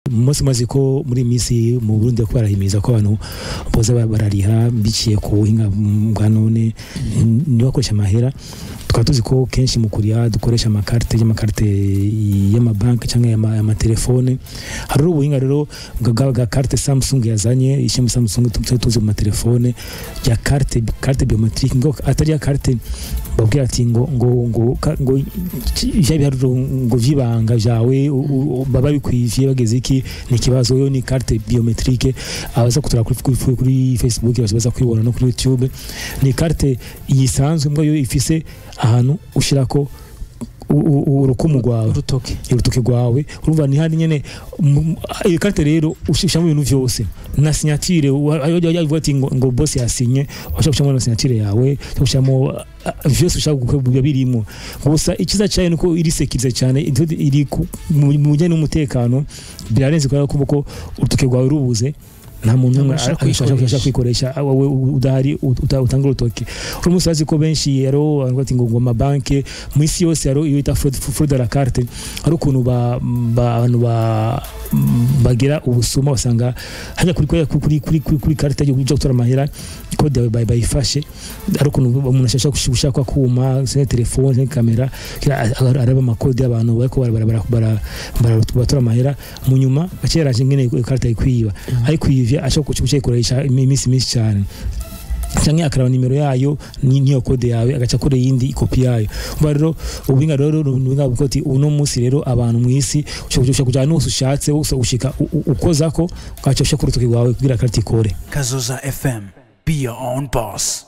Umunsi maze ko muri iyi minsi mu Burundi ko barahimiza ko abantu boza barariha biciye ku buhinga bwa none, ntibakoresha amahera. Tukaba tuzi ko kenshi mu kuriha dukoresha amakarite y'amabanki cyangwa y'amatelefone. Hari ubuhinga rero bwa carte Samsung yazanye, ishami Samsung tuzi mu matelefone ya carte biométrique, ngo atari ya carte babwira ati ngo ivya biharuro ngo vyibanga vyawe baba bikwivye bageze iki ni ikibazo. Yo ni carte biométrique, abaza kutura kuri Facebook baza kwibona no kuri YouTube. Ni carte yisanzwe mbwa yo ifise ahantu ushirako urukumu rwawe, urutoke. Urutoke rwawe. Urumva ni handi nyene iyo carte rero ushishamo ibintu vyose na signature. Avuga ati ngo boss yasinye, ushaka gushiramo na signature yawe, ushaka gushiramo vyose ushaka gukora birimo. Gusa ikiza cyayo nuko iri sécurisé cyane, iri mu bijyanye n'umutekano birarenze, kubera ko urutoke rwawe rubuze nta muntu n'umwe ashobora ashobora kwikoresha wowe udahari utanga urutoke. Uno munsi bazi ko benshi rero baravuga ati ngo amabanki mu isi yose hariho iyo bita fraude à la carte. Hari ukuntu abantu bagira ubusuma, usanga hajya kuri carte yo kuja gutora amahera, code yawe bayifashe. Hari ukuntu umuntu ashaka gushaka kuma sinye telefone sinye kamera araba amakode y'abantu bariko baratora amahera, mu nyuma gaceraje ngene iyo carte ayikwiba, ayikwivye ashobora kucikoresha iminsi myinshi cyane, canke akaraba nimero yayo niyo code yawe, agaca akora iyindi ikopi yayo. Umva rero ubuhinga rero ubuhinga buvuga ati uno munsi rero abantu mu isi ushobora kujana hose ushatse wose ushika ukozako ugaca ushaka urutoki rwawe kugira carte ikore. Kazoza FM. Be your own boss.